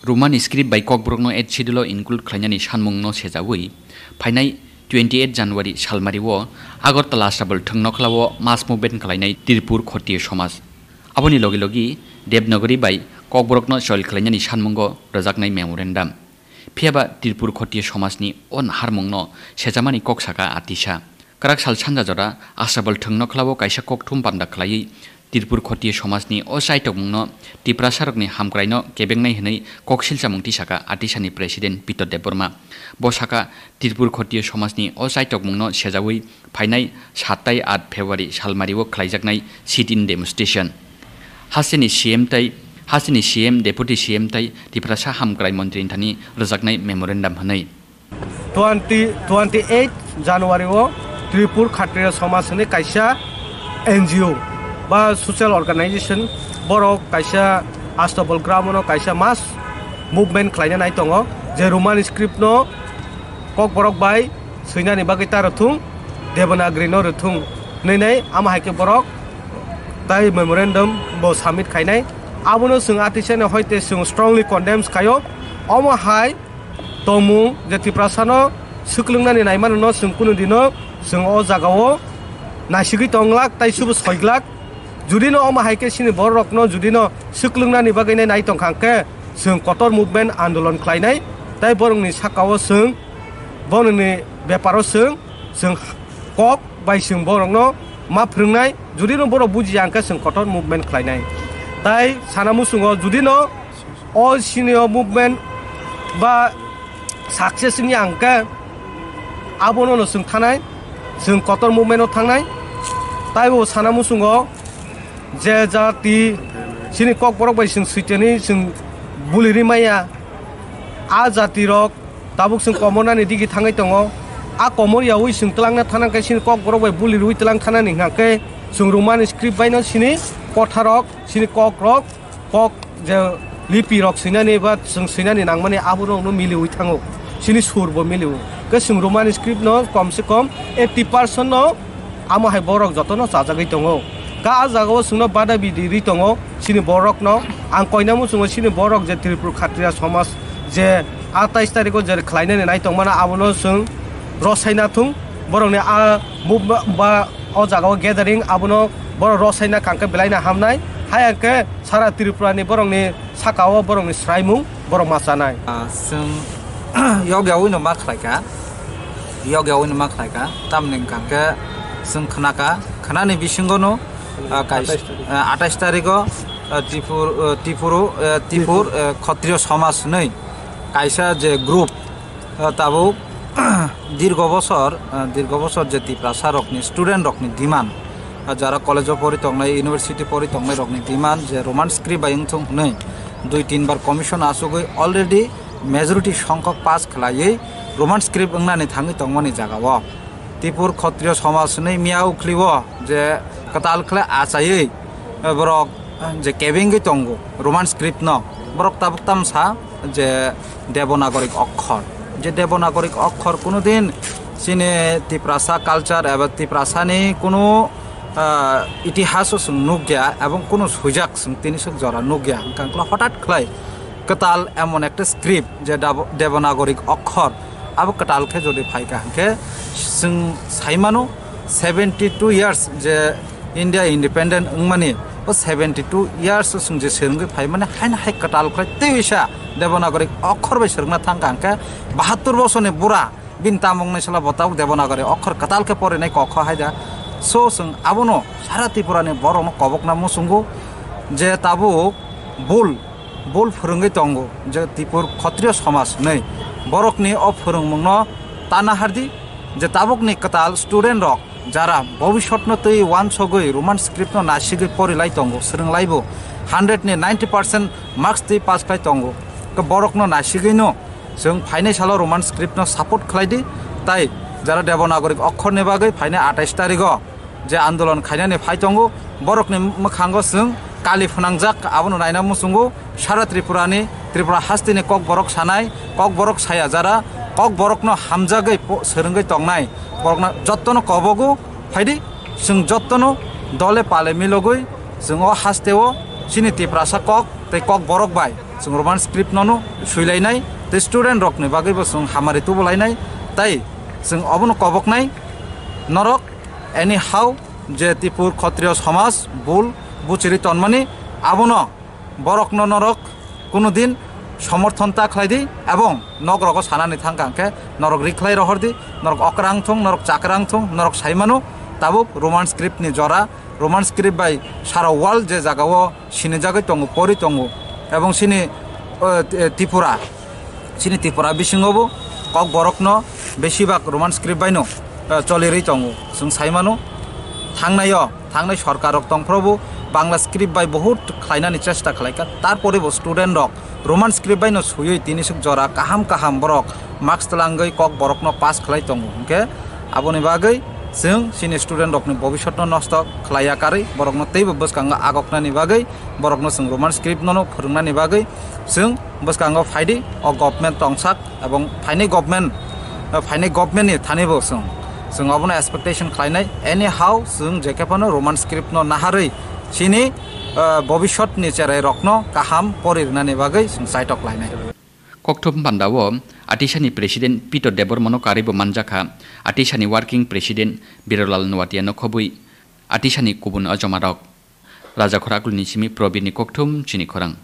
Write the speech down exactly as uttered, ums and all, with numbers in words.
Roman script bai Kokborokno Eighth Schedule-o include khlainani sanmungno sejaui phainai twenty eight January salmario Agartala Astabal thwng nokhlao mass movement khlainai Tripur Khotiya Somaj. Aboni logi logi Devnagari bai Kokborokno soil khlainani sanmungo rwjaknai memorandum. Phiyaba Tripur Khotiya Somajni o naharmungno sejamani kok saka Atisa. Kwrak sal sanja jora Astabal thwng nokhlao kaisa kokthum panda khlaiwi Tripur Khotiya Somajni o chaitokmungno Tiprasarokni hamkraino kebengnai hwnwi koksilchamung tisaka Atisani President Pitor Debbarma. Bo saka Tripur Khotiya Somajni o chaitokmungno sejaui phainai sat tai aat February salmario khlaijaknai sit-in demonstration. Hasteni C M tai, hasteni C M, Deputy C M tai Tiprasa hamkrai montrini thani rwjaknai memorandum hwnwi. Twenty, twenty eight January o Tripur Khatriya Somaj hwnwi kaisa N G O ba social organization, borok kaisa Astabal gramo no kaisa mass movement khlaina nai tongo, je Roman script no Kokborok bai swinani bagwi ta rwthung, Devanagari no rwthung hwnwi nai, ama hai khe borok tai memorandum bo submit khainai. Abono chwng Atisani hoite chwng strongly condemns khaio. Omo hai tongmung je Tiprasano swklwngnani naimano no chwng kunu dino chwng o jagao naisigwi tonglak tai subo soiglak. Judino omo hai khe chini bororokno judino swklwngnani bagwi nai nai tongkha hwnkhe chwng kotor movement andolon khlainai tai borokni sakao chwng borokni beparo chwng chwng kok bai chwng borokno ma phwrwngnai. Judino borok bujiya hwnkhe chwng kotor movement khlainai. Tai sana muchungo judino o sini o movement ba success wngya hwnkhe abono no chwng thanai, chwng kotor movement o thangnai. Taibo sana muchungo je jati chini Kokborok bai chwng switeni chwng buli ri maya, a jati rok tabuk chwng komornani digi thangwi tongo. A komor yaui chwng twlangna thana khe chini Kokborok bai buli rwi twlang thanani hwnkhe chwng Roman script bai no chini kotharok, chini kokrok, kok je lipi rok swinani ba chwng swinani nangmani aborokno miliui thango, chini sur bo miliui. Khe chwng Roman script no kom se kom eighty percent no amo hai borok jotono chajagwi tongo. Ka a jagao chwngno bada bidi ri tongo chini borokno. Ang koina muchungo chini borok je Tripur Khatriya Somaj je atais tarikh o je khlainani nai tongmana abono chwng rosaina thung. Borokni a move ba o jagao gathering abono borok rosaina kangkhe belaina hamnai. Hai hwnkhe sara Tripura ni borokni sakao borokni swraimung borok ma chanai. Ah, chwng yogyaui no ma khlai kha, yogyaui no ma khlai kha, tamni hwnkha khe chwng khna kha, khnani bisingo no, ah, kais-, atais tarikh. Ah, atais tarikh o, ah, Tripur, ah, Tripuru, ah, Tripur, Tripur. Ah, Khotriyo Somaj hwnwi kaisa je group, ah, tabuk dirgo bosor, ah, dirgo bosor je Tiprasa rokni student rokni demand, ah, jara college o pori tongnai, university pori tongnai rokni demand je Roman script bai wngthung hwnwi dui tin bar commission achugwi already majority songkhok pass khlaiwi Roman script wngnani thangwi tongmani jagao Tripur Khotriyo Somaj hwnwi miya ukhliwo je kwtal khle achaiwi, eh, borok, eh, je kebengwi tongo Roman script no, borok tabuk tamsa je Devanagari okkhor, je Devanagari okkhor kunudin chini Tiprasa culture eba Tiprasani kunu, ah, itihaso chwng nukya ebong kunu swijak chwng tini swk jora nukya, hwnkhe hotat khlai kwtal emon ekta script je Dab-, Devanagari okkhor abo kwtal khe jodi phaikha hwnkhe chwng saimano seventy two years je India independent wngmani, o seventy two years o chwng je swrwngwi phaimani haino hai kwtal khlai tei uisa Devanagari okkhor bai swrwngna thangkha hwnkhe bahattur bosorni bura bini tamung naisala bo tabuk Devanagari okkhor kwtal khe porinai kok kho hai da. So chwng abono sara Tripura ni borokno kobokna muchungo je tabuk bul bul phwrwngwi tongo je Tripur Khotriyo Somaj hwnwi. Borokni o phwrwngmungno tana hardi je tabukni kwtal student rok jara bobisotno twi uansugwi Roman script no nasigwi porilai tongo, swrwnglaibo hundred ni ninety percent marks twi pass khlai tongo. Khe borokno nasigwino chwng phainai salo Roman script no support khlai di, tai jara Devanagari okkhorni bagwi phainai atais tarigo je andolon khainani phai tongo, borokni mwkhango chwng kali phwnangjak, abono naina muchungo sara Tripurani, Tripura hasteni kokborok sanai, kokborok saya jara, kokborokno hamjagwi po-, swrwngwi tongnai, borokno jottono kobogo phaidi, chwng jottono dole pale milogwi chwng o hasteo Chini Tiprasa kok tei kok borok bai chwng Roman script nono swilainai tei student rokni bagwibo chwng hamari tubulainai tei chwng obono koboknai norok anyhow je Tipur Khotriyo somaj bul buchiri tonmani abono borokno norok kuno din somorthon ta khlai di ebong nok rogo sanani thangka hwnkhe norok ri khlai rohor di, norok okrang thung, norok chakrang thung, norok sai mano tabuk Roman script ni jora, Roman script bai sara world je jaga o sinijagwi tongo, pori tongo ebong sini, eh, Tripura, sini Tripura bisingo bo kok borokno besibak Roman script baino, eh, cholirwi tongo. Chwng sai mano, thangnaio, thangnai sorkar rok tongphrobo Bangla script bai bohut khlainani chesta khlaikha, tarpore bo student rok Roman script baino swiwi tini suk jora kaham kaham borok marks twlangwi kok borokno pass khlai tongo. Hwnkhe aboni bagwi chwng chini student rokni bobisotno nosto khlaiya karwi borokno teibo bwskango agoknani bagwi borokno chwng Roman script nono phwrwngnani bagwi chwng bwskango phaidi o government tongsak. Ebong phainai government, eh, phainai government ni thani bo chwng, chwng obono expectation khlainai. Anyhow, chwng je khe phano Roman script no naharwi chini, eh, bobisot ni cherai rokno kaham pori rwnani bagwi chwng chaitok lainai. Kokthum pandao Atisani President Peter Debbarmano karwi bo manjakha, Atisani Working President Birolal Noatia no khobwi Atisani kubun o joma rok. Rajakhor Akulni simi Probirni kokthum chini khorang.